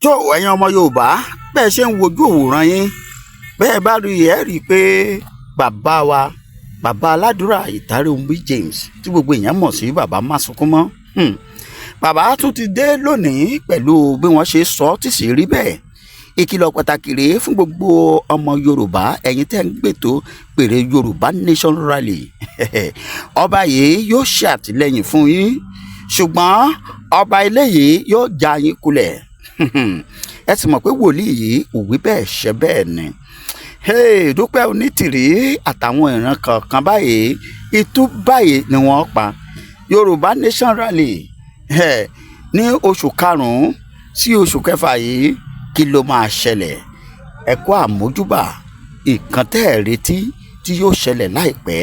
Tó ẹ̀yin ọmọ Yorùbá, bẹ́ẹ̀ ṣe ń wojú òwòrán yín, bẹ́ẹ̀ bá rí ẹ rí i pé bàbá wa, bàbá aládùúrà Ìtàríwùmí James, tí gbogbo èèyàn mọ̀ sí Bàbá Másunkúnmọ́, bàbá tún ti dé lónìí pẹ̀lú bí wọ́n ṣe sọ tí sì rí bẹ́ẹ̀. Ìkìlọ̀ pàtàkì rèé fún gbogbo ọmọ Yorùbá, ẹ̀yin tẹ́ ń gbètò pèrè Yorùbá Nation Rally. Ọba yìí yóò ṣe àtìlẹ́yìn fún yín, ṣùgbọ́n ọba eléyìí yóò já yín kulẹ̀. Ẹ sì mọ̀ pé wòlíì yìí òwí bẹ́ẹ̀ ṣe bẹ́ẹ̀ ni. Dúpẹ́ Onítìrí àtàwọn ìran kọ̀ọ̀kan báyìí, itú báyìí ni wọ́n pa. Yorùbá Nation Rally ní oṣù karùn-ún sí oṣù kẹfà yìí, kí ló máa ṣẹlẹ̀? Ẹ kú àmójúbà nǹkan tẹ́ ẹ̀ retí tí yóò ṣẹlẹ̀ láìpẹ́.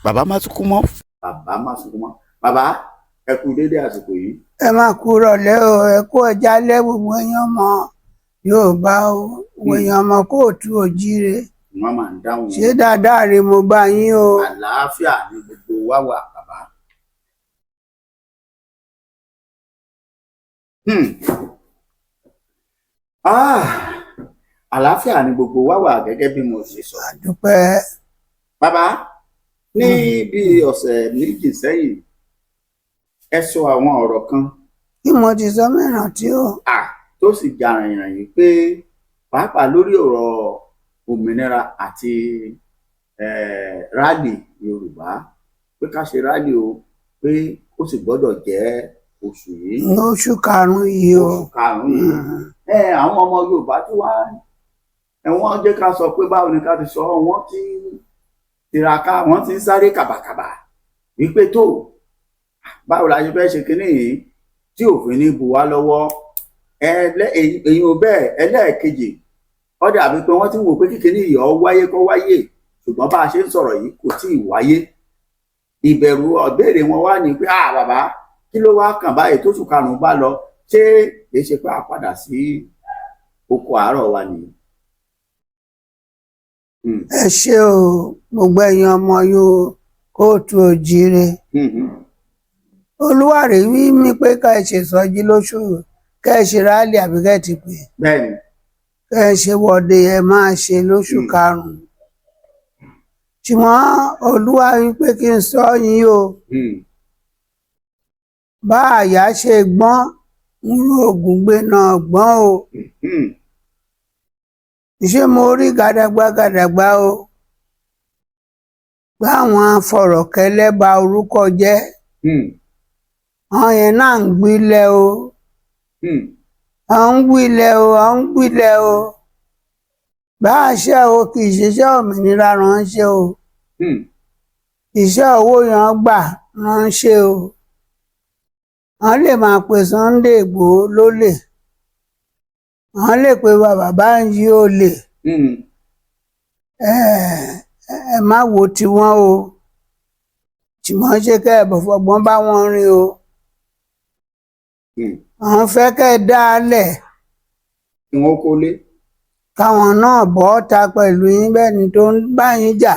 Bàbá Másunkúnmọ́, bàbá Másunkúnmọ́, bàbá, ẹ kú dédé àsìkò yìí. Ẹ máa kú rọ̀lẹ́ o, ẹ kú ọjà lẹ́, gbogbo èèyàn ọmọ Yorùbá o, gbogbo èèyàn ọmọ kóòtù òjíire. Wọ́n máa ń dáhùn. Ṣé dáadáa rè mo bá yín o? Àlàáfíà ni gbogbo wa wà, bàbá. Àlàáfíà ni gbogbo wa wà gẹ́gẹ́ bí mo ṣe sọ. Àdúpẹ́. Bàbá, ní bí ọ̀sẹ̀ méjì sẹ́yìn, ẹ sọ àwọn ọ̀rọ̀ kan. Kí mo ti sọ mìíràn tí ó. Tó sì jà rìnrìn pé pàápàá lórí ọ̀rọ̀ òmìnira àti rally Yorùbá, pé ká ṣe rally o, pé ó sì gbọ́dọ̀ jẹ́ oṣù yìí. Oṣù karùn-ún yìí o. Oṣù karùn-ún yìí. Àwọn ọmọ Yorùbá tí wá wọ́n jẹ́ ká sọ pé báwo ni ká ti sọ, wọ́n ti tiraka, wọ́n ti ń sáré kàbàkàbà wípé tó báwo la ṣe fẹ́ ṣe kinní yìí tí òfin ní bu wá lọ́wọ́. Èyí ò bẹ́ẹ̀. Ẹlẹ́ẹ̀kejì, ó dàbí pé wọ́n ti ń wò pé kíkiní yìí ó wáyé kó wáyé, ṣùgbọ́n bá a ṣe ń sọ̀rọ̀ yìí, kò tí ì wáyé. Ìbẹ̀rù ọ̀bẹ̀rẹ̀ wọn wá ní pé, ah bàbá, kí ló wá kàn báyìí tóṣù karùn-ún bá lọ? Ṣé kìí ṣe pé a padà sí oko àárọ̀ wa nìyí? Ẹ ṣé o, gbogbo ẹ̀yin ọmọ yóò kóòtù òjíire. Olúwarè wí mí pé ká ẹ ṣe sọjí lóṣù, ká ẹ ṣe rally, àbí ká ẹ ti pè, Bẹ́ẹ̀ni. ká ẹ ṣe wọ́de, ẹ máa ṣe lóṣù karùn-ún. Ṣùgbọ́n Olúwa wí pé kí n sọ yín o, bá àyà ṣe gbọ́n ń ro ògùn gbé náà gbọ́n o. Ṣé mo rí gàdàgbà gàdàgbà o, báwọn afọ̀rọ̀kẹ́lẹ́ ba orúkọ jẹ́, àwọn yẹn náà ń gbilẹ̀ o, à ń gbilẹ̀ o, à ń gbilẹ̀ o. Bá a ṣe o, kì í ṣiṣẹ́ òmìnira ránṣẹ́ o, iṣẹ́ owó yẹn gbà ránṣẹ́ o. Wọ́n lè máa pe Sunday Igboho lólè, wọ́n lè pe bàbá Bánjí olè. Ẹ má wo tiwọn o, ṣùgbọ́n ṣé kẹ́ ẹ bọ̀ fọgbọ́n bá wọn rìn o. Àwọn fẹ́ kẹ́ ẹ dá a lẹ̀. Kí wọ́n kó lé. Káwọn náà bọ́ ta pẹ̀lú yín bẹ́ẹ̀ ni tó ń bá yín jà.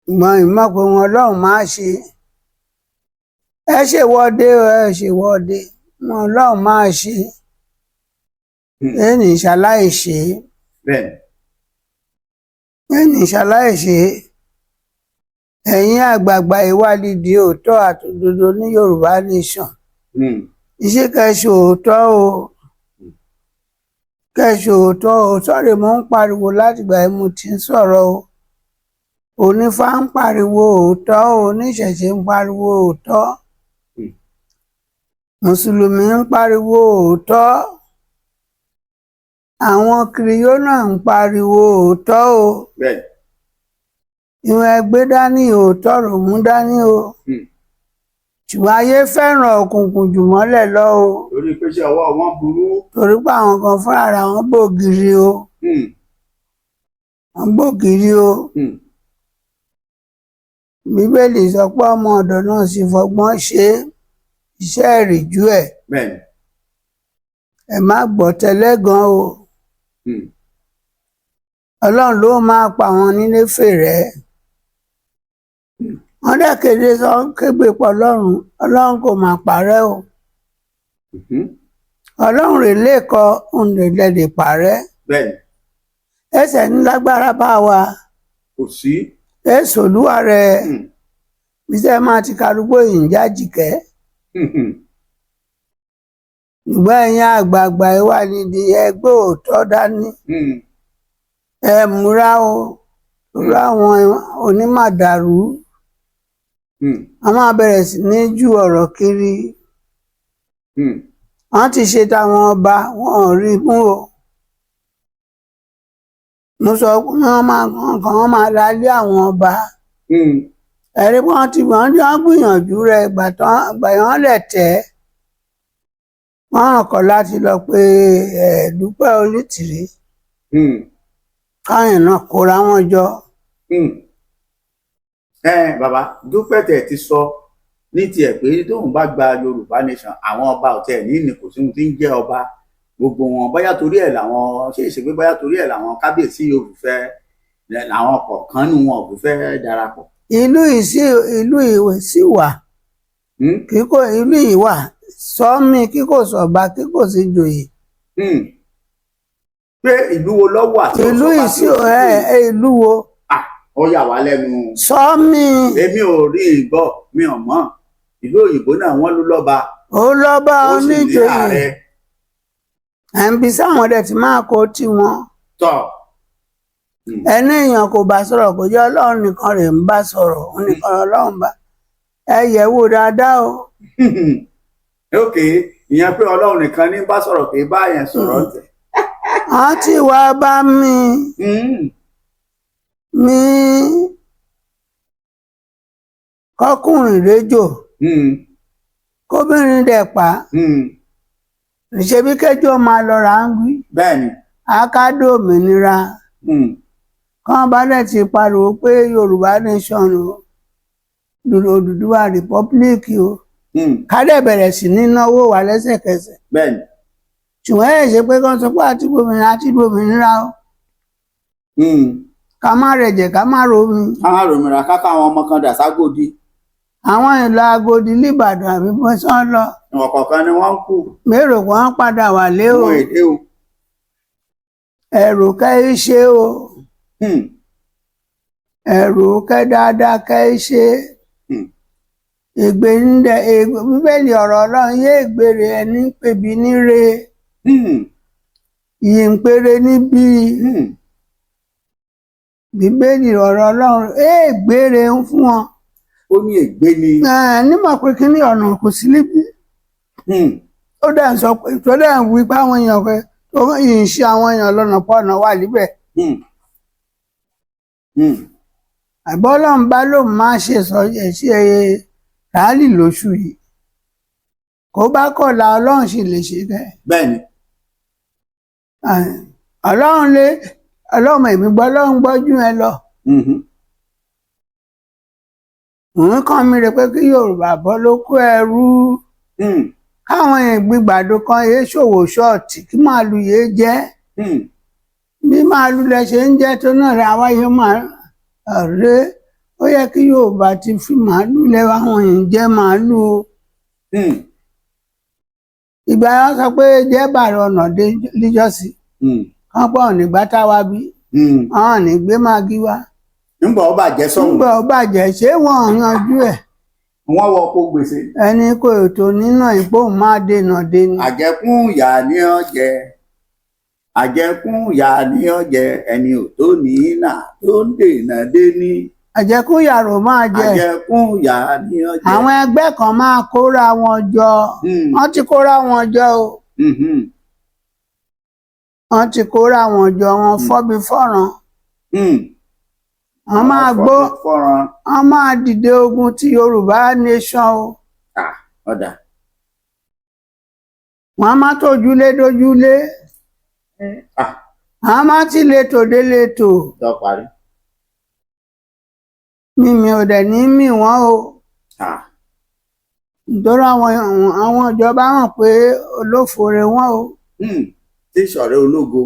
Ṣùgbọ́n ìmọ̀ pé wọn Ọlọ́run máa ṣe. Ẹ ṣèwọ́de o, ẹ ṣèwọ́de, wọn Ọlọ́run máa ṣe. Ẹnì ṣaláì ṣe. Ẹnì ṣaláì ṣe. Ẹ̀yin àgbààgbà ìwádìí òótọ́ àtòdodo ní Yorùbá Nation. Iṣẹ́ kẹ́ ṣe òótọ́ o, kẹ́ ṣe òótọ́ o. Sọ́ọ̀rì, mo ń pariwo látìgbà yìí, mo ti ń sọ̀rọ̀ o. Onífá ń pariwo òótọ́ o, oníṣẹ̀ṣe ń pariwo òótọ́, mùsùlùmí ń pariwo òótọ́, àwọn kiriyó náà ń pariwo òótọ́ o. Ìwọ̀n ẹgbẹ́ dání, òótọ́ rò mú dání o. Ṣùgbọ́n ayé fẹ́ràn òkùnkùn jù mọ́lẹ̀ lọ o. Torí pé ṣé ọwọ́ wọn burú. Torí pé àwọn kan fúnra ara wọn gbògiri o. Wọn gbògiri o. Bíbélì sọ pé ọmọ ọ̀dọ̀ náà sì fọgbọ́n ṣe iṣẹ́ ìrìjú ẹ̀. Ẹ má gbọ́ tẹlẹ́gan o. Ọlọ́run ló máa pa wọn nílé fèrè. Wọ́n dẹ̀ kéde sọ kégbe pọ̀ Ọlọ́run, Ọlọ́run kò mà parẹ́ o. Ọlọ́run rè lẹ́kọ̀ọ́ òun lè lè parẹ́. Bẹ́ẹ̀ni. Ẹsẹ̀ ńlágbára bá wa. Kò sí. Èso olúwa rẹ̀ bísẹ̀ máa ti karùgbó yìí ń jájìkẹ́. Ṣùgbọ́n ẹ̀yin àgbààgbà ẹ wà nídìí ẹgbẹ́ òótọ́ dání. Ẹ múra o, torí àwọn onímàdàrú wọ́n máa bẹ̀rẹ̀ sí ní ju ọ̀rọ̀ kiri. Wọ́n ti ṣe táwọn ọba, wọn ò rí mú o. Mo sọ pé wọ́n máa kàn wọ́n máa lálé àwọn ọba. Ẹ̀rí wọ́n ti wọ́n gbìyànjú rẹ̀ ìgbà yẹn lẹ̀ tẹ́. Wọ́n kọ̀ láti lọ pé ẹ̀ Dúpẹ́ Onítìrí. Káyọ̀ náà kóra wọn jọ. Bàbá Dúpẹ́ tẹ̀ ti sọ ní tiẹ̀ pé tóun bá gba Yorùbá Nation, àwọn ọba ọ̀tẹ̀ ní ní kò sí ohun tí ń jẹ́ ọba gbogbo wọn, bóyá torí ẹ̀ làwọn ṣe é ṣe pé bóyá torí ẹ̀ làwọn kábíyèsí yóò fi fẹ́ làwọn kọ̀ọ̀kan nù wọn ò fi fẹ́ darapọ̀. Ìlú yìí sí ìlú ìwé sí wà. Kíkó ìlú yìí wà sọmi kíkó sọba kíkó sí joyè. Pé ìlú wo ló wà tí ìlú yìí sí ìlú wo. Ó yà wá lẹ́nu. Sọmi. Èmi ò rí ìgbọ́, mi ò mọ̀. Ìlú òyìnbó náà wọ́n ló lọ́ba. Ó lọ́ba oníjoyè. Ẹ̀ ń bi sáwọn ọdẹ tí máa kó tiwọn. Tọ́. Ẹni èèyàn kò bá sọ̀rọ̀ kò jẹ́ Ọlọ́run nìkan rè ń bá sọ̀rọ̀, òun nìkan Ọlọ́run bá. Ẹ yẹ̀ wò dáadáa o. Ok, ìyẹn pé Ọlọ́run nìkan ní bá sọ̀rọ̀ kì í bá yẹn sọ̀rọ̀ tẹ̀. Wọ́n ti wá bá mi mi kọkùnrin réjò kóbìnrin dẹ̀ pa. Ṣebí kẹjọ máa lọ rà ń wí. Bẹ́ẹ̀ni. Akádò òmìnira. Kán bá dẹ̀ ti pariwo pé Yorùbá Nation o, Odùduwà Republic o. Ká dẹ̀ bẹ̀rẹ̀ sí ní náwó wa lẹ́sẹ̀kẹsẹ̀. Bẹ́ẹ̀ni. Ṣùgbọ́n ẹ̀ ṣe pé kán sọ pé àti gbòmìnira àti gbòmìnira o. Ká má rẹ̀jẹ̀, ká má romi. Ká má romira, ká káwọn ọmọ kan dà ságòdì. Àwọn ìlú Agodi l'Ìbàdàn àbí bọ́sán lọ. Ìwọ̀n kọ̀ọ̀kan ni wọ́n ń kú. Mérò wọ́n padà wálé o. Wọ́n èdè o. Ẹ̀rù kẹ́ í ṣe o. Ẹ̀rù kẹ́ dáadáa kẹ́ í ṣe. Ègbè ń dẹ Bíbélì ọ̀rọ̀ Ọlọ́run yé ègbèrè ẹni ń pèbí níre. Yìí ń péré níbí. Bíbélì ọ̀rọ̀ Ọlọ́run ègbèrè ń fún wọn. Ó ní ègbé ni. Nímọ̀ pé kí ní ọ̀nà kò sí níbí. Ó dẹ̀ ń sọ pé tó dẹ̀ ń wí pé àwọn èèyàn pé tó ń ṣe àwọn èèyàn lọ́nà pọ̀ ọ̀nà wà níbẹ̀. Àbọ́lọ́run bá lóun máa ṣe sọ ṣe rálì lóṣù yìí. Kó bá kọ̀la Ọlọ́run sì lè ṣe bẹ́ẹ̀. Bẹ́ẹ̀ni. Ọlọ́run lé Ọlọ́run èmi gbọ́ Ọlọ́run gbọ́ jù ẹ lọ. Òun kàn mí rè pé kí Yorùbá bọ́ ló kó ẹrú. Káwọn ìgbìgbàdo kan yéé ṣòwò ṣọ́ọ̀tì kí màálù yéé jẹ́. Bí màálù lẹ ṣe ń jẹ́ tó náà rẹ àwa yóò máa rẹ. Ó yẹ kí Yorùbá ti fi màálù lẹ àwọn èèyàn jẹ́ màálù o. Ìgbà yẹn sọ pé jẹ́ bàrẹ̀ ọ̀nà dé líjọ́sí. Kán pọ̀ nígbà táwa bí. Àwọn ní gbé màgí wá. Ńgbà ó bàjẹ́ sọ̀hún. Ńgbà ó bàjẹ́ ṣé wọ́n yanjú ẹ̀. Wọ́n wọ kó gbèsè. Ẹni kò tó nínà ìpò máa dènà dènà. Àjẹkún ìyà ni ó jẹ. Àjẹkún ìyà ni ó jẹ. Ẹni ò tó nínà tó ń dènà déní. Àjẹkún ìyà rò máa jẹ. Àjẹkún ìyà ni ó jẹ. Àwọn ẹgbẹ́ kan máa kóra wọn jọ. Wọ́n ti kóra wọn jọ o. Wọ́n ti kóra wọn jọ, wọn fọ́bi fọ́ràn. Wọ́n máa gbó, wọ́n máa dìde ogun ti Yorùbá Nation o. Ọ̀dà. Wọ́n máa tójúlé dójúlé. Wọ́n máa ti létò dé létò. Mímí ò dẹ̀ ní mì wọ́n o. Nítorí àwọn ìjọba mọ̀ pé olófore wọ́n o. Tí ìṣọ̀rẹ́ ológo.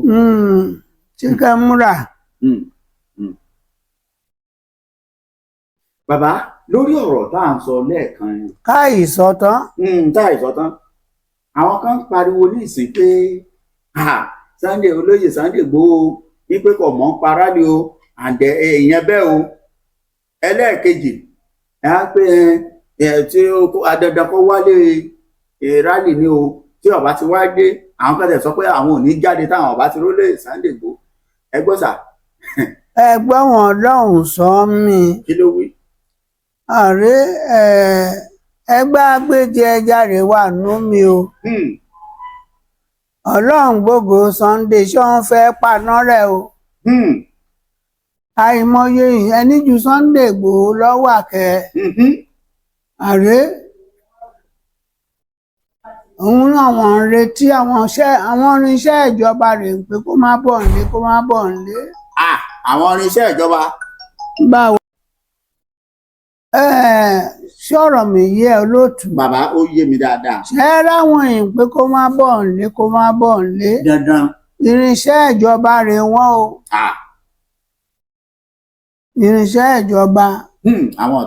Tí kẹ́ múra. Bàbá, Lórí ọ̀rọ̀ tá à ń sọ lẹ́ẹ̀kan yẹn, Káì sọ tán. Tá à sọ tán, àwọn kan ń pariwo ní ìsìn pé, "Ah, Sunday, olóyè Sunday Igboho wípé kò mọ̀ ń para ni o." Àǹdẹ ìyẹn bẹ́ẹ̀ o. Ẹlẹ́ẹ̀kejì ẹ á pé ẹ tí ó kó adandan kó wálé rally ni o. Tí ó bá ti wá dé, àwọn kan tẹ̀ sọ pé àwọn ò ní jáde táwọn ò bá ti rólé Sunday Igboho. Ẹ gbọ́ sà. Ẹ gbọ́ wọn lọ́hùn sọ mí. Kí ló wí? Ààrẹ ẹgbẹ́ agbèjì ẹja rẹ̀ wà nú mi o. Ọlọ́run gbogbo Sunday ṣé wọ́n fẹ́ paná rẹ̀ o. Àìmọye ẹni ju Sunday Igboho lọ́wọ́ àkẹ́. Ààrẹ òun náà wọ́n ń retí àwọn iṣẹ́, àwọn irinṣẹ́ ìjọba rẹ̀ ń pé kó má bọ̀ nílé, kó má bọ̀ nílé. Ah, àwọn irinṣẹ́ ìjọba. Báwo ṣọ̀rọ̀ mi yé ẹ, olóòtú? Bàbá, ó yé mi dáadáa. Ṣé ẹ ráwọn èèyàn pé kó má bọ̀ nílé, kó má bọ̀ nílé? Dandan. Irinṣẹ́ ìjọba rẹ̀ wọ́n o. Ah. Irinṣẹ́ ìjọba. Àwọn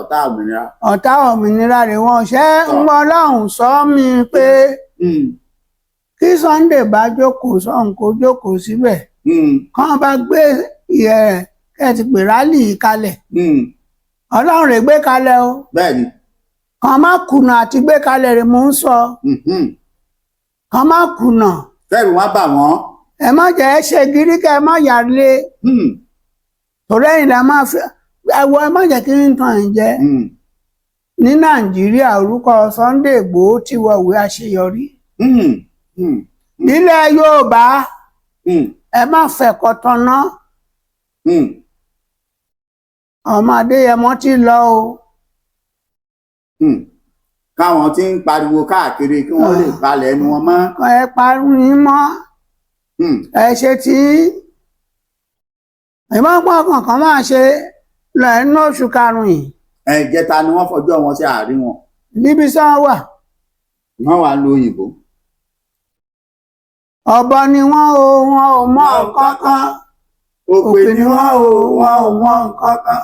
ọ̀tá òmìnira. Ọ̀tá òmìnira rẹ̀ wọ́n. Ṣé ń gbọ́ lọ́hùn sọ mí pé kí Sunday bá jókòó sọ̀hún, kó jókòó síbẹ̀, kán bá gbé ẹ̀ kẹ́ ti pè rally kalẹ̀. Ọlọ́run rẹ̀ gbé kalẹ̀ o. Bẹ́ẹ̀ni. Kàn má kùnà àti gbé kalẹ̀ rẹ̀ mò ń sọ. Kàn má kùnà. Fẹ́ẹ̀rù wọn bà wọ́n. Ẹ má jẹ́ ẹ ṣe gírí kẹ́ ẹ má yà lé. Torí ẹ̀yin la máa fi ẹwọ. Ẹ má jẹ́ kí n tàn ẹ̀ jẹ. Ní Nàìjíríà, orúkọ Sunday Igboho ti wọ̀wé àṣeyọrí. Nílẹ̀ Yorùbá, ẹ má fẹ̀kọ̀ tanná. Ọmọ Adéyẹmọ ti lọ o. Káwọn tí ń pariwo káàkiri kí wọ́n lè palẹ̀ ẹnu wọn mọ́. Ẹ parí mọ́. Ẹ ṣe tí ìmọ̀pọ̀ kankan máa ṣe lẹ́nu oṣù karùn-ún yìí. Ẹ ìjẹta ni wọ́n fọjọ́ wọn sí àárín wọn. Níbi sáà wà. Wọ́n wà lu òyìnbó. Ọ̀bọ ni wọ́n o, wọn ò mọ nǹkan kan. Òpè ni wọ́n o, wọn ò mọ nǹkan kan.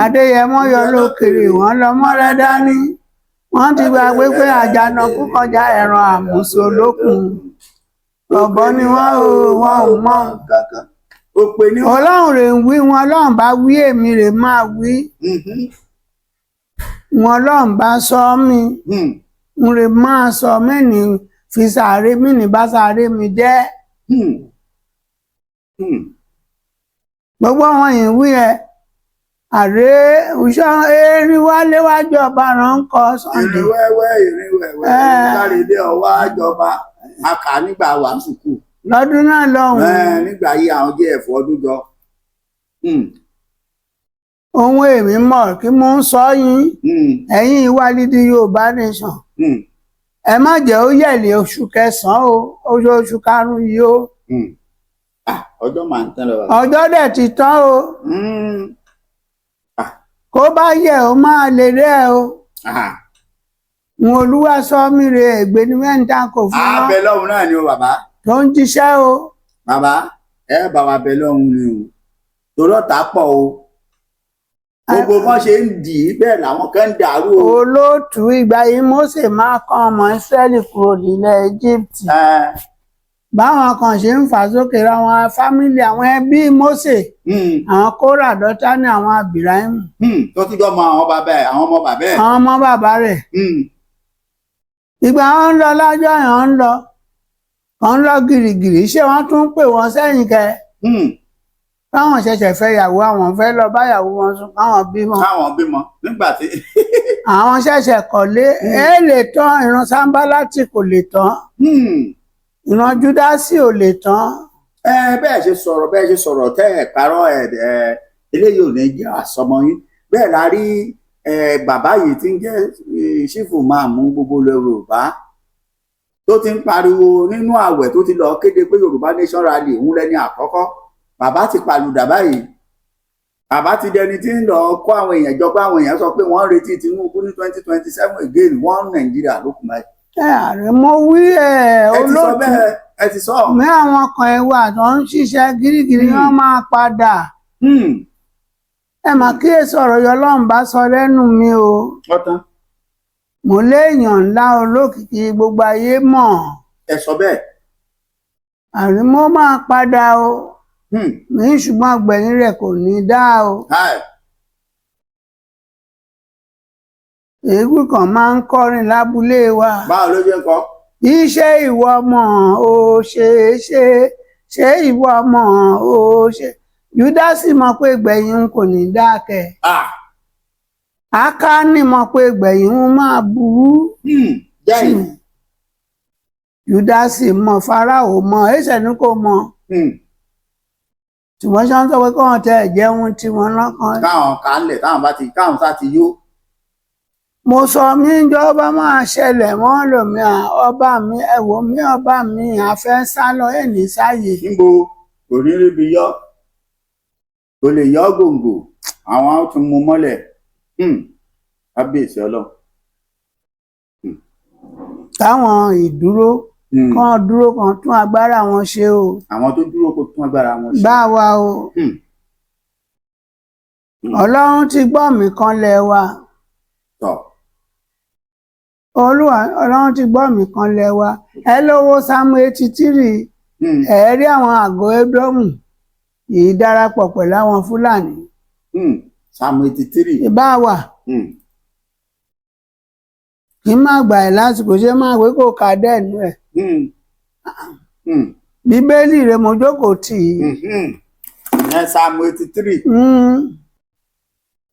Adéyẹmọ yọ lókèrè, wọn lọ mọ́rẹ́ dání. Wọ́n ti gbàgbé pé àjànàkú kọjá ẹran àmúso lókun. Ọ̀bọ ni wọ́n o, wọn ò mọ nǹkan kan. Òpè ni wọ́n. Ọlọ́run rè ń wí wọn, ọlọ́run bá wí, èmi rè máa wí. Wọn ọlọ́run bá sọ mí, n rè máa sọ mí ní fi sàárè mí ní bá sàárè mi jẹ́. Gbogbo àwọn yìí wí ẹ àrè òṣà erin wálé wájú ọba rán kọ Sunday. Ìrìn wẹ́wẹ́, ìrìn wẹ́wẹ́, ìrìn kárí ilé ọwọ́ àjọba a kà nígbà wà sùkúù. Lọ́dún náà lọ́hùn-ún. Nígbà yí àwọn jf ọdún jọ. Ohun èmi mọ̀ kí mo ń sọ yín. Ẹ̀yin ìwálídìí Yorùbá nation, ẹ má jẹ́ ó yẹ̀lẹ̀ oṣù kẹsàn-án o, oṣù karùn-ún yìí o. Ah, ọjọ́ máa ń tán lọ, bàbá. Ọjọ́ dẹ̀ ti tán o. Kó bá yẹ, ó máa lè rẹ́ o. Ń olúwa sọ mí re, ègbé ní mẹ́ta kò fún A wọn bẹ lọ́hùn náà ni o, bàbá. tó ń jíṣẹ́ o. Bàbá, ẹ bá wa bẹ lọ́hùn ni o, torí ọ̀tá pọ̀ o. Gbogbo bọ́n ṣe ń dì í bẹ́ẹ̀ làwọn kan ń dàrú o. Olóòtú, ìgbà yìí Mósè máa kọ́ ọmọ Ísírẹ́lì kúrò nílẹ̀ Egypt. Báwọn kan ṣe ń fà sókè ráwọn family, àwọn ẹbí Mósè, àwọn Kórà, Dọ́tánì, àwọn Abirahimu. Tó tún jọ mọ àwọn bàbá ẹ̀, àwọn ọmọ bàbá ẹ̀. Àwọn ọmọ bàbá rẹ̀. Ìgbà wọn ń lọ lájọ́ yẹn, ń lọ wọn ń lọ gìrìgìrì, ṣé wọ́n tún ń pè wọ́n sẹ́yìn kẹ? Káwọn ṣẹ̀ṣẹ̀ fẹ́ yàwó, àwọn fẹ́ lọ báyàwó wọn sùn, káwọn bímọ. Káwọn bímọ nígbà tí. Àwọn ṣẹ̀ṣẹ̀ kọ́lé. Ẹ lè tán, ìran Sáńbálátì kò lè tán, ìran Júdásì ò lè tán. Ẹ bẹ́ẹ̀ ṣe sọ̀rọ̀, bẹ́ẹ̀ ṣe sọ̀rọ̀ tẹ́ ẹ̀ parọ́ ẹ̀ ẹ̀ eléyìí ò ní jẹ́ àsọmọ yín. Bẹ́ẹ̀ la rí ẹ bàbá yìí tí ń jẹ́ ṣífù máa mú gbogbo ilẹ̀ Yorùbá tó ti ń pariwo nínú ààwẹ̀, tó ti lọ kéde pé Yorùbá Nation rally òun lẹ́ni àkọ́kọ́. Bàbá ti pàlùdà báyìí, bàbá ti dẹni tí ń lọ kó àwọn èèyàn jọ pé àwọn èèyàn sọ pé wọ́n ń retí Tinubu ní 2027 again, wọ́n Nàìjíríà ló kù báyìí. Ẹ àrẹ mo wí ẹ. Ẹ ti sọ Olóòtú, bẹ́ẹ̀, ẹ ti sọ. mi àwọn kan ẹ wà tó ń ṣiṣẹ́ gírígírí, wọ́n máa padà. Ẹ mà kíyèsí ọ̀rọ̀ yọ Ọlọ́run bá sọ lẹ́nu mi o. Ọ̀tán. Mo léèyàn ńlá olókìkí gbogbo ayé mọ̀. Ẹ sọ bẹ́ẹ̀. Àní mo máa padà o. Mi ṣùgbọ́n gbẹ̀yìn rẹ̀ kò ní dá o. Hi. Èégún kan máa ń kọrin lábúlé wa. Báwo ló ṣe ń kọ? Iṣẹ́ ìwọ mọ̀ ó ṣe é ṣe, ṣé ìwọ mọ̀ ó ṣe. Júdásì mọ̀ pé gbẹ̀yìn ń kò ní dá kẹ̀. Ah. Ákánì mọ̀ pé gbẹ̀yìn ń máa burú. Jẹ́yìn. Júdásì mọ̀, Fáráò mọ̀, ẹ̀ṣẹ̀ ní kò mọ̀. Ṣùgbọ́n ṣé wọ́n sọ pé kọ́wọn tẹ ẹ̀jẹ̀ tí wọ́n lọ́kàn. Káwọn kálẹ̀ táwọn bá ti káwọn sá ti yó. Mo sọ mí jọba máa ṣẹlẹ̀ mọ́ lòmí à ọba mi ẹ̀wò mi ọba mi àfẹ́ sá lọ ẹ̀ní sáyè. Níbo kò ní ríbi yọ, kò lè yọ gòǹgò, àwọn á tún mú mọ́lẹ̀. Kábíyèsí Ọlọ́run. Táwọn ìdúró kan dúró kan tún agbára wọn ṣe o. Àwọn tó dúró kó tún agbára wọn ṣe. Bá wa o. Ọlọ́run ti gbọ́ mi kanlẹ̀ wa. Tọ́. Olúwa Ọlọ́run ti gbọ́ mi kanlẹ̀ wa. Ẹ lọ́wọ́ Sáàmù 83. Ẹ rí àwọn àgọ́ Édómù yìí darapọ̀ pẹ̀lú àwọn Fúlàní. Sáàmù 83. Ìbá wa. Kí má gbà ẹ̀ lásìkò ṣé máa pé kò ká dẹ́nu ẹ̀. Bíbélì rẹ̀ mo jókòó tì í. Ìyẹn Sáàmù 83.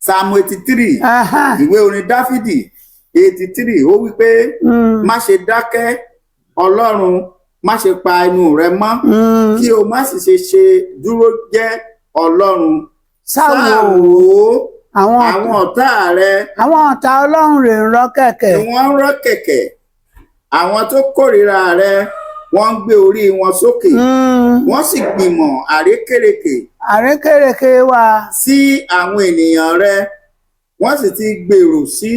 Sáàmù 83. Ìwé orin Dáfídì 83 ó wí pé má ṣe dákẹ́ Ọlọ́run, má ṣe pa ẹnu rẹ mọ́, kí o má sì ṣe ṣe dúró jẹ́ Ọlọ́run. Sáà wò ó àwọn ọ̀tá rẹ. Àwọn ọ̀tá Ọlọ́run rè ń rọ́ kẹ̀kẹ́. Ni wọ́n ń rọ́ kẹ̀kẹ́. Àwọn tó kórìíra rẹ wọ́n ń gbé orí wọn sókè. Wọ́n sì gbìmọ̀ àrékérekè. Àrékérekè wa. Sí àwọn ènìyàn rẹ. Wọ́n sì ti gbèrò sí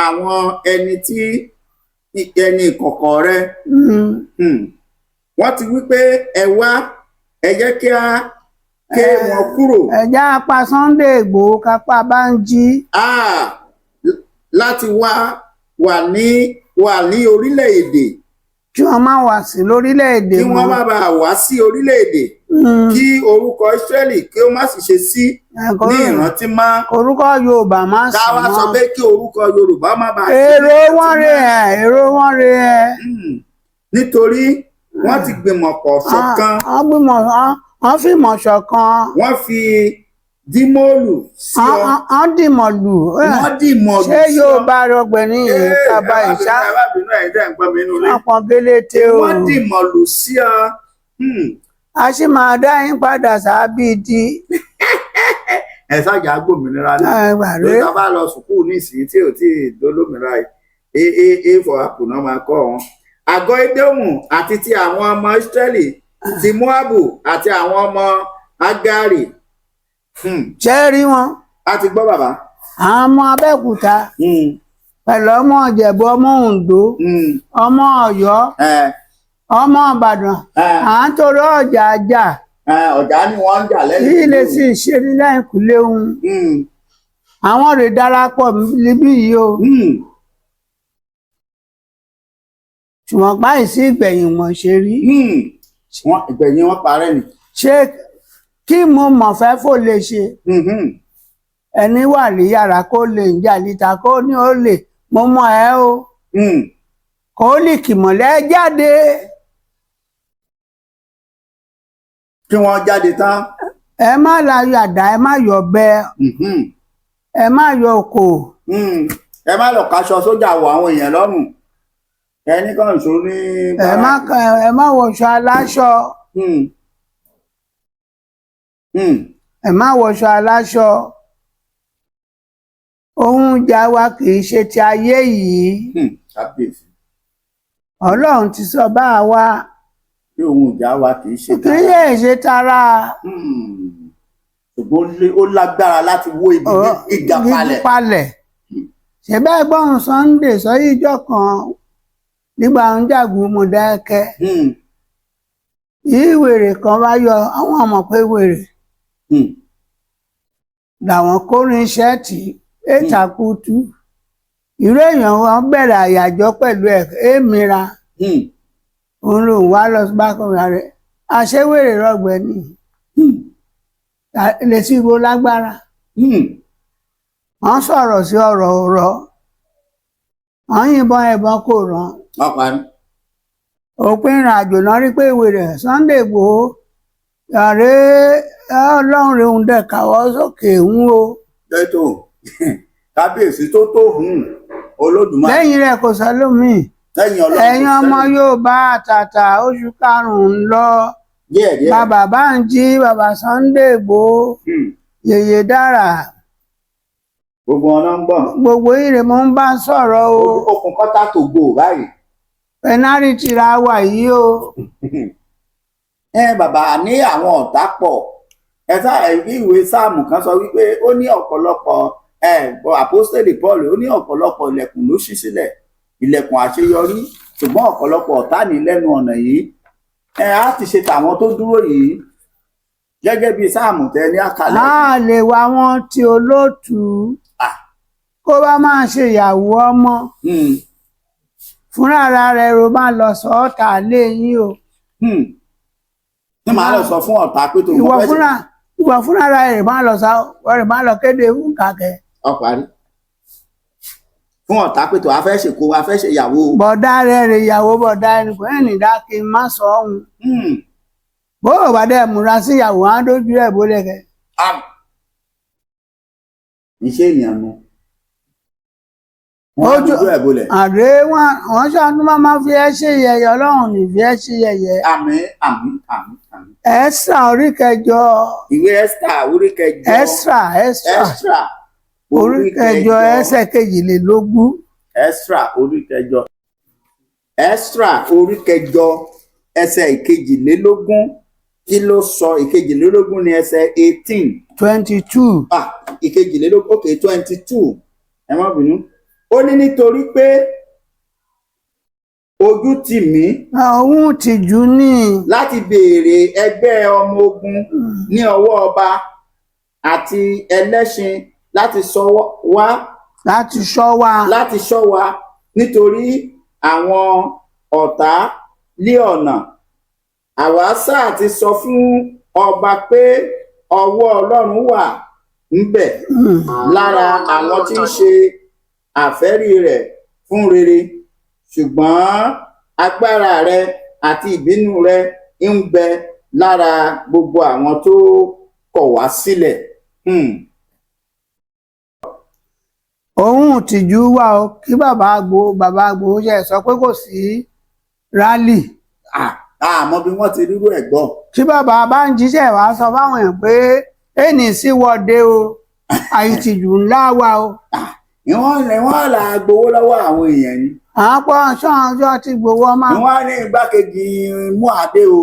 àwọn ẹni tí ẹni ìkọ̀kọ̀ rẹ. Wọ́n ti wí pé ẹ wá, ẹ jẹ́ kí a ké wọn kúrò. Ẹ̀já apá Sunday Ìgbòho kápá Bánjí. Láti wá wà ní orílẹ̀-èdè. Kí wọ́n má wá sí lórílẹ̀-èdè mọ́. Kí wọ́n má bàa wá sí orílẹ̀-èdè. Kí orúkọ Ísírẹ́lì kí ó má sì ṣe sí ní ìrántí mọ́. Orúkọ Yorùbá má sí mọ́. Ká wá sọ pé kí orúkọ Yorùbá má bàa sí. Èrò wọn rè ẹ, èrò wọn rè ẹ. Nítorí wọ́n ti gbìmọ̀ pọ̀ ṣọ̀kan. Wọ́n gbìmọ̀ wọ́n fìmọ̀ ṣọ̀kan. Wọ́n fi dímọ́ọ̀lù sí ọ. Wọ́n dìmọ̀lù. Wọ́n dìmọ̀lù sí ọ. Ṣé yóò bá rọgbẹ̀ ní ìkàbá ìṣá? Wọ́n pọn gélété o. Wọ́n dìmọ̀lù sí ọ. A sì máa dá yín padà sábì di. Ẹ ṣáàjà gbòmìnira náà. Ló tá bá lọ sùkúù ní ìsìn tí ò tí ì dolómìnira yìí. A for apple náà máa kọ́ wọn. Àgọ́ Édómù àti ti àwọn ọmọ Ísírẹ́lì, ti Móábù àti àwọn ọmọ Ágárì. Ṣé rí wọn? A ti gbọ́ bàbá. Àwọn ọmọ Abẹ́òkúta pẹ̀lú ọmọ Ìjẹ̀bú, ọmọ Oǹdó, ọmọ Ọ̀yọ́, ọmọ Ìbàdàn, à ń torí ọjà jà. Ọjà ni wọ́n ń jà lẹ́yìn. Ilé sì ń ṣe ní lẹ́yìnkùlé òun. Àwọn rè darapọ̀ níbí yìí o. Ṣùgbọ́n báyìí sí ìgbẹ̀yìn wọn ṣe rí. Ìgbẹ̀yìn wọn parẹ́ ni. Ṣé kí mo mọ̀ fẹ́ fò lè ṣe? Ẹni wà ní yàrá kó lè ń jà níta kó ní ó lè mo mọ̀ ẹ́ o. Kó lè kìmọ̀lẹ́ jáde. Kí wọ́n jáde tán. Ẹ má la yọ àdá, ẹ má yọ ọ̀bẹ, ẹ má yọ òkò. Ẹ má lọ kaṣọ sójà wọ àwọn èèyàn lọ́rùn. Ẹni kan ṣo ní. Ẹ má wọṣọ aláṣọ. Ẹ má wọṣọ aláṣọ. Ohun ìjà wa kì í ṣe ti ayé yìí. Ọlọ́run ti sọ bá a wa. Pé ohun ìjà wa kì í ṣe tara. Kì í ṣe tara. Ṣùgbọ́n ó lágbára láti wó ibi gíga palẹ̀. Ṣé bẹ́ẹ̀ gbọ́n Sunday sọ yíjọ́ kan nígbà ń jagun Mọdákẹ́kẹ́. Yìí wèrè kan bá yọ àwọn ọmọ pé wèrè. Làwọn kórin iṣẹ́ tí ètàkùtù irú èèyàn wọn bẹ̀rẹ̀ àyájọ́ pẹ̀lú ẹ̀ èmìíra. Òun lòun wá lọ sí bákan rẹ̀ àṣewèrè rọgbẹ ni. Lè sí ibo lágbára. Wọ́n sọ̀rọ̀ sí ọ̀rọ̀ ọ̀rọ̀, wọ́n yìnbọn ẹ̀bọn kò ràn. Wọ́n parí. Òpin ìrìn àjò náà rí pé ìwé rẹ̀ Sunday Igboho yàrá Ọlọ́run rẹ̀ ń dẹ̀ káwọ́ sókè ń o. Tẹ́tò kábíyèsí tó tó hùn Olódùmarè. Lẹ́yìn rẹ̀ kò sẹ́lòmíì. Lẹ́yìn Ọlọ́run. Ẹ̀yin ọmọ Yorùbá àtàtà, oṣù karùn-ún lọ. Díẹ̀ díẹ̀. Bàbá Bánjí, bàbá Sunday Igboho, yèyé dára. Gbogbo wọn náà ń gbọ́. Gbogbo ire mo ń bá sọ̀rọ̀ o. Okùn kọ́tà tó gbò báyìí. Pẹnárìtì ra wà yìí o. Ẹ bàbá ní àwọn ọ̀tá pọ̀. Ẹ sá ìwé sáàmù kan sọ wípé ó ní ọ̀pọ̀lọpọ̀ ẹ àpọ́sítélì Paul ó ní ọ̀pọ̀lọpọ̀ ilẹ̀kùn ló ṣí sílẹ̀, ilẹ̀kùn àṣeyọrí, ṣùgbọ́n ọ̀pọ̀lọpọ̀ ọ̀tá ní lẹ́nu ọ̀nà yìí. Ẹ á ti ṣe tàwọn tó dúró yìí gẹ́gẹ́ bí sáàmù tẹ ní àkàlẹ̀. A lè wá wọn tí olóòtú kó bá máa ṣe ìyàwó ọmọ fúnra ara rẹ̀ ro máa lọ sọ ọ́ta lé yín o. Ní màá lọ sọ fún ọ̀tá pé tó ìwọ fúnra ìwọ fúnra ara rẹ̀ máa lọ sọ rẹ̀ máa lọ kéde fún kàkẹ́. Ọparí fún ọ̀tá pé tó a fẹ́ ṣèkó a fẹ́ ṣe ìyàwó. Bọ̀dá rẹ̀ rẹ̀ ìyàwó bọ̀dá ẹni kò ní dá kí n má sọ ọ́hún. Bó o bá dẹ̀ múra sí ìyàwó á dójú ẹ̀ bólẹ̀ kẹ́. Iṣẹ́ èèyàn nu. Wọ́n á dójú ẹ̀ bólẹ̀. Àdé wọn ṣàánú máa ma fi ẹ́ ṣe yẹ̀yẹ́, Ọlọ́run ní fi ẹ́ ṣe yẹ̀yẹ́. Àmín àmín àmín àmín. Ẹ́sà orí kẹjọ. Ìwé Ẹ́sítà orí kẹjọ. Ẹ́sà Ẹ́sà Ẹ́sà orí kẹjọ ẹsẹ̀ 22. Ẹ́sà orí kẹjọ. Ẹ́sà orí kẹjọ ẹsẹ̀ 22, kí ló sọ? 22 ní ẹsẹ̀ 18. 22. Ah, 22, ok, 22, ẹ má bínú. Ó ní nítorí pé ojú tì mí. Òun tìjú ní. Láti béèrè ẹgbẹ́ ọmọ ogun ní ọwọ́ ọba àti ẹlẹ́ṣin láti ṣọ́ wa. Láti ṣọ́ wa. Láti ṣọ́ wa nítorí àwọn ọ̀tá lé ọ̀nà. Àwa sáà ti sọ fún ọba pé ọwọ́ Ọlọ́run wà ńbẹ̀ lára àwọn tí ń ṣe àfẹ́rí rẹ̀ fún rere, ṣùgbọ́n agbára rẹ̀ àti ìbínú rẹ̀ ń bẹ lára gbogbo àwọn tó kọ̀ wá sílẹ̀. Òun tìjú wà ó kí bàbá àgbò ṣe sọ pé kò sí rálì. Àmọ́ bí wọ́n ti rírú ẹ̀ gbọ́. Kí bàbá Bánjí ṣe wá sọ fáwọn èèyàn pé ẹnì sí wọ́de o, àìtìjú ńlá wa o. Ìwọ́n là gbowó lọ́wọ́ àwọn èèyàn ni. Àwọn pọ́ ṣọ́ọ̀ṣọ́ ti gbowó ọmọ. Ìwọ́n ní igbákejì Muade o.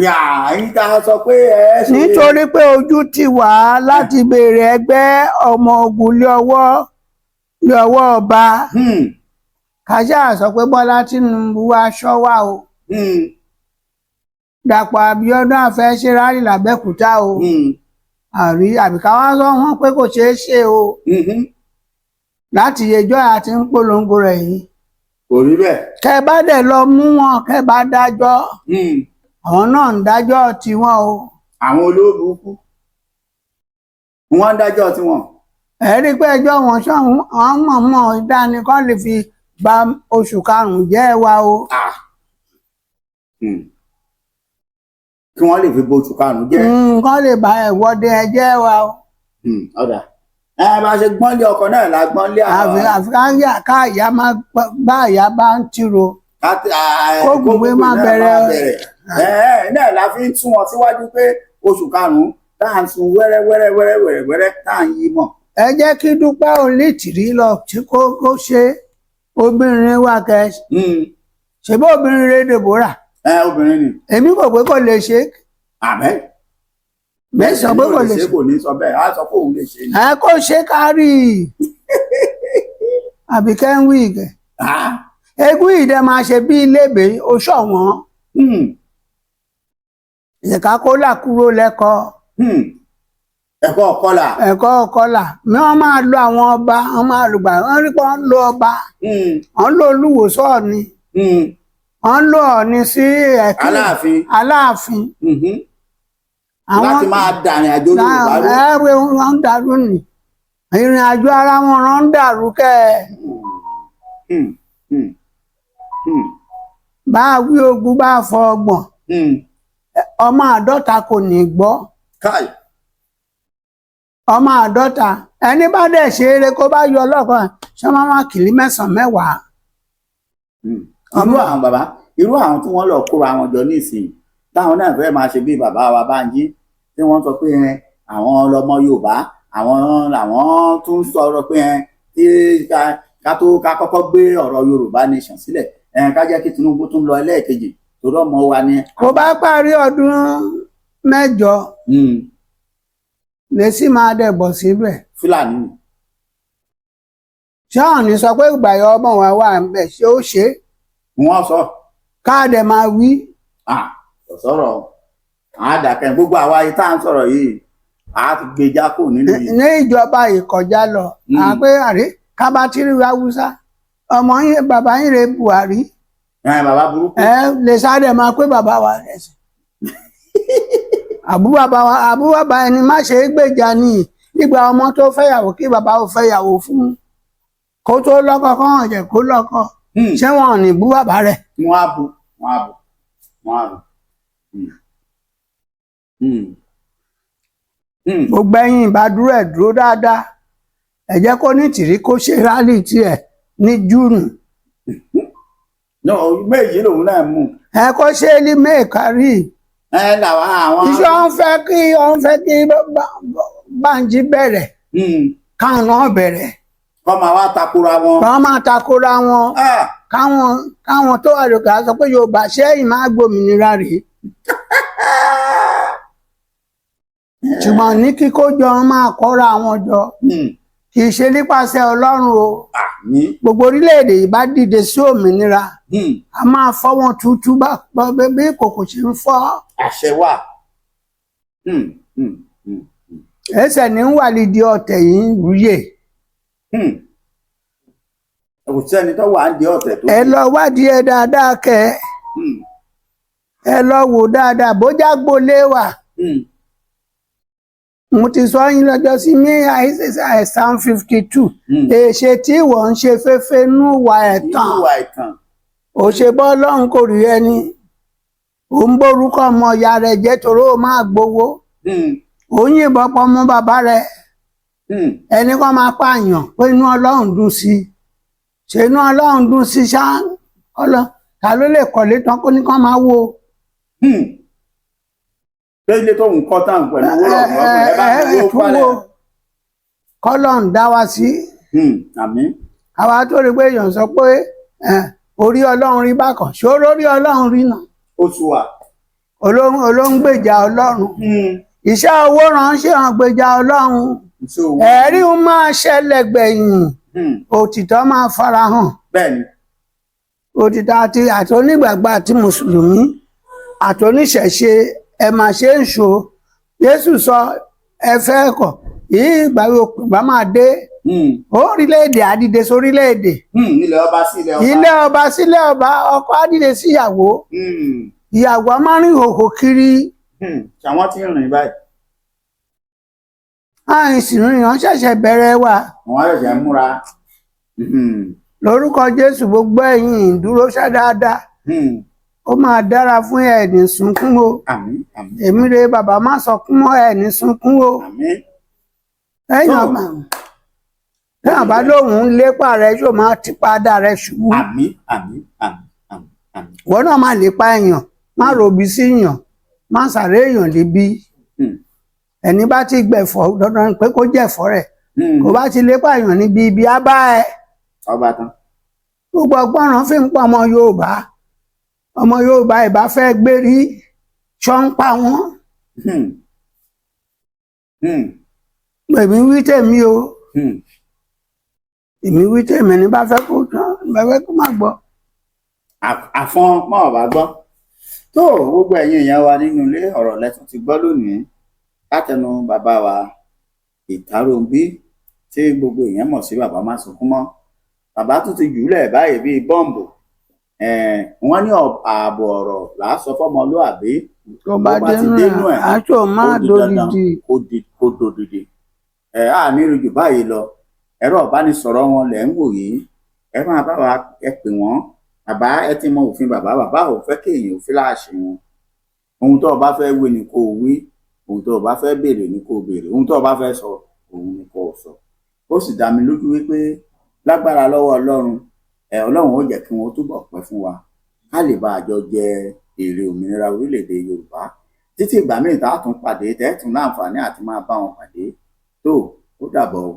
Yàrá ta sọ pé ẹ ṣe. Nítorí pé ojú ti wà láti béèrè ẹgbẹ́ ọmọ ogun lé ọwọ́ ọba. Kàṣà sọ pé Bọ́lá Tinubu wá ṣọ́ wa o. Dàpọ̀ Abíọ́dún àfẹ́ ṣe rálì l'Abẹ́òkúta o. Àbí ká wá sọ wọ́n pé kò ṣeé ṣe o. Láti yẹjọ́ àti ń polongo rẹ̀ yìí. Kò rí bẹ́ẹ̀. Kẹ bá dẹ̀ lọ mú wọn, kẹ bá dájọ́. Àwọn náà ń dájọ́ tiwọn o. Àwọn olóòbùkún wọ́n ń dájọ́ tiwọn. Ẹ rí pé ẹjọ́ wọn ṣọ́hún àwọn mọ̀ọ́mọ̀ ìdánìkan lè fi ba oṣù karùn-ún jẹ́ wa o. Kí wọ́n lè fi bo oṣù karùn-ún jẹ́. Kán lè ba ìwọ́de ẹjẹ́ wa o. Ọ̀dà ẹ bá ṣe gbọ́n lé ọkọ̀ náà la gbọ́n lé àwọn. Àfi ká ìyá máa bá ìyá bá ń tiro. Kógun wé máa bẹ̀rẹ̀. Náà la fi ń tún wọn síwájú pé oṣù karùn-ún tá à ń sun wẹ́rẹ́ wẹ́rẹ́ wẹ́rẹ́ wẹ́rẹ́ wẹ́rẹ́ tá à ń yí mọ̀. Ẹ jẹ́ kí Dúpẹ́ Onítìrí lọ tí kò ṣe obìnrin wa kẹ. Ṣe bó obìnrin rẹ Deborah. Ẹ obìnrin ni. Èmi kò pé kò lè ṣe. Àmín. Bẹ́ẹ̀ sọ pé kò lè ṣe. Kò ní sọ bẹ́ẹ̀, á sọ pé òun lè ṣe. Ẹ kó ṣe kárí. Àbí kẹ́ńwì kẹ. Egún ìdẹ máa ṣe bí ilébè oṣù ọ̀wọ́n. Ìyẹ̀ká kó là kúrò lẹ́kọ̀ọ́. Ẹ̀kọ́ kọlà. Ẹ̀kọ́ kọlà mi, wọ́n máa lo àwọn ọba, wọ́n máa lùgbà wọ́n rí pé wọ́n ń lo ọba, wọ́n ń lo Olúwo sọ́ọ̀ni, wọ́n ń lo Ọ̀ọ̀ni sí ẹ̀kí Aláàfin. Aláàfin. Láti máa dàrin àjò Yorùbá rú. Ẹ̀wẹ̀ wọn ń dàrú ni, ìrìn àjò ara wọn rán ń dàrú kẹ́ ẹ. Bá a wí ogún, bá a fọ ọgbọ̀n, ọmọ 50 kò ní gbọ́. Káì. Ọmọ 50, ẹni bá dẹ̀ ṣe eré kó bá yọ ọlọ́kan ṣé wọ́n máa kìlí mẹ́sàn-án mẹ́wàá. Irú àwọn bàbá, irú àwọn tí wọ́n lọ kóra wọn jọ nísìnyí, táwọn náà fẹ́ máa ṣe bí bàbá wa Bánjí, tí wọ́n sọ pé ẹ, àwọn ọlọmọ Yorùbá, àwọn làwọn tún sọ̀rọ̀ pé ẹ, tí ká tó ká kọ́kọ́ gbé ọ̀rọ̀ Yorùbá nation sílẹ̀, ẹ ká jẹ́ kí Tinubu tún lọ ẹlẹ́ẹ̀kejì torí ọmọ wa ni. Kó bá parí ọdún 8 lè sì máa dẹ̀ bọ̀ síbẹ̀. Fúlàní ni. Ṣé ọ̀ọ́ni sọ pé ìgbà yọ ọmọ wa wà ń bẹ̀, ṣé ó ṣe é? Wọ́n sọ. Káàdẹ̀ máa wí. Ah, kò sọ̀rọ̀, àádàkẹ́ gbogbo àwa yìí tá à ń sọ̀rọ̀ yìí, a ti gbé jákò nínú yìí. Ní ìjọba ìkọjá lọ, à pé àrí kábátírì Haúsá ọmọ yín, bàbá yín rè Buhari. Ẹ bàbá burúkú. Ẹ lè sáré máa pé bàbá wa rẹ sí àbú bàbá wa, àbú bàbá ẹni má ṣe é gbèjà ní nígbà ọmọ tó fẹ́yàwó kí bàbá ò fẹ́yàwó fún kó tó lọ́kọ, kọ́ hàn jẹ́ kó lọ́kọ. Ṣé wọn ò ní bú bàbá rẹ̀? Wọ́n á bu, wọ́n á bu, wọ́n á bu. Gbogbo ẹ̀yin ìbádúró ẹ̀ dúró dáadáa, ẹ jẹ́ kó ní tìrí kó ṣe rálì tiẹ̀ ní Júùnù. No, méjì lòun náà mú. Ẹ kó ṣe é ní mẹ́ẹ̀kárí. Ẹ làwọn àwọn. Iṣẹ́ wọn fẹ́ kí Bánjí bẹ̀rẹ̀, káwọn náà bẹ̀rẹ̀. Kọ́ máa wá takora wọn. Káwọn máa takora wọn. Ah! Káwọn tó wà lókè á sọ pé Yorùbá ṣẹ́yìn máa gbòmìnira rèé, ṣùgbọ́n ní kíkó jọ, wọn máa kọ́ra wọn jọ, kì í ṣe nípasẹ̀ Ọlọ́run o. Àmín. Gbogbo orílẹ̀-èdè yìí bá dìde sí òmìnira, a máa fọ́ wọn tútú bá bí kòkò ṣe ń fọ́. Àṣẹ wà. Ẹsẹ̀ ní ń wà lídìí ọ̀tẹ̀ yìí ń rúyè. Kò sẹ́ni tó wà ń di ọ̀tẹ̀ tó. Ẹ lọ wádìí ẹ dáadáa kẹ ẹ lọ wò dáadáa bójá gbolé wà. Mo ti sọ yín lọ́jọ́ sí ní àìsàn 52. Èṣe tí wọ́n ń ṣe féfé nú wa ẹ̀tàn. Ìwà ẹ̀tàn. Ò ṣe bọ́ Ọlọ́run kò rí ẹni ò ń borúkọ ọmọ ìyá rẹ̀ jẹ́ torí ó máa gbowó. Ò ń yìnbọn pọ̀ mọ́ bàbá rẹ̀. Ẹni kan máa pààyàn pé inú Ọlọ́run dùn sí i, ṣe inú Ọlọ́run dùn sí i ṣá? Ọlọ́ ta ló lè kọ́lé tán kó ní kán máa wo? Pé ilé tó ń kọ́ tán pẹ̀lú owó rọ̀gùn rọ̀gùn ẹ bá mi wó palẹ̀. Kọ́lọ́n dá wa sí. Àmín. Àwa tó rí pé èèyàn sọ pé orí Ọlọ́run rí bákan, ṣòro orí Ọlọ́run rí náà. Ó sú wa. Olóńgbèjà Ọlọ́run, iṣẹ́ owó ránṣẹ́ hàn gbèjà Ọlọ́run. Ẹ̀rí ń máa ṣẹlẹ̀ gbẹ̀yìn, òtítọ́ máa farahàn. Bẹ́ẹ̀ni. Òtítọ́ àti onígbàgbọ́ àti mùsùlùmí àti oníṣẹ̀ṣe, ẹ máa ṣe ń ṣo Jésù sọ ẹ fẹ́ kọ̀ yìí, ìgbà wo bá máa dé, orílẹ̀-èdè á dìde sórílẹ̀-èdè. Ilẹ̀ ọba sí ilẹ̀ ọba. Ilé ọba sílẹ̀ ọba, ọkọ á dìde síyàwó, ìyàwó á máa rìn hòhò kiri. Ṣàwọn tí ń rìn báyìí. Àìsàn ìrìn ṣẹ̀ṣẹ̀ bẹ̀rẹ̀ wa. Àwọn ṣẹ̀ṣẹ̀ ń múra. Lórúkọ Jésù, gbogbo ẹ̀yin ìdúró ṣá dáadáa, ó máa dára fún ẹ̀ẹ́nì sunkún o. Àmín, àmín. Èmi rè bàbá má sọkún mọ́, ẹ̀ẹ́nì sunkún o. Àmín. Ẹ̀yìn ọmọ lẹ́yìn àbá lóhùn ń lépa rẹ yóò máa ti padà rẹ ṣubú. Àmín, àmín, àmín, àmín, àmín. Ìwọ náà má lépa èèyàn, má ròbí sí èèyàn, má sàré èèyàn lébi. Ẹni bá ti gbẹ̀fọ́ dandan ni pé kó jẹ̀fọ́ rẹ̀. Kó bá ti lépa èèyàn níbi ibi á bá ẹ. Ọba tán. Gbogbo ọgbọ́nràn fi ń pa ọmọ Yorùbá, ọmọ Yorùbá ìbá fẹ́ gbérí ṣọ́ ń pa wọ́n. Èmi wí tèmi o. Èmi wí tèmi, ní bá fẹ́ kó tán, ní bá fẹ́ kó má gbọ́. Àfọn mọ́ ọ̀bá gbọ́. Tó gbogbo ẹ̀yin èèyàn wa nínú ilé, ọ̀rọ̀ lẹ́tún ti gbọ́ lónìí látẹnu bàbá wa. Ìtàròǹbí tí gbogbo èèyàn mọ̀ sí Bàbá Másunkúnmọ́. Bàbá tún ti jùúlẹ̀ báyìí bíi bọ́ǹbù. Wọ́n ní ààbọ̀ ọ̀rọ̀ là á sọ fọ́mọlúàbí, tó bá bó bá ti dénú dénú ẹ̀ ẹ̀, aṣọ máa ó di dandan dodidi. Kó dodidi. Ẹ á ní rí jù báyìí lọ. Ẹ̀rọ ìbánisọ̀rọ̀ wọn lẹ̀ ń wò yìí. Ẹ máa bá wa, ẹ pè wọ́n. Bàbá, ẹ ti mọ òfin bàbá. Bàbá ò fẹ́ kéèyàn ò fíláàṣì wọn. Ohun tó o bá fẹ́ wí ni kó o wí, ohun tó o bá fẹ́ béèrè ni kó o béèrè, ohun tó o bá fẹ́ sọ òun ni kó o sọ. Ó sì dá mi lójú wípé lágbára lọ́wọ́ Ọlọ́run, ẹ Ọlọ́run ó jẹ́ kí wọ́n túbọ̀ pẹ́ fún wa, ká lè bá àjọ jẹ èrè òmìnira orílẹ̀-èdè Yorùbá. Títí ìgbà míì tá a tún pàdé, tẹ́ẹ̀tún láǹfààní àti máa bá wọn pàdé tó, ó dàbọ̀ o.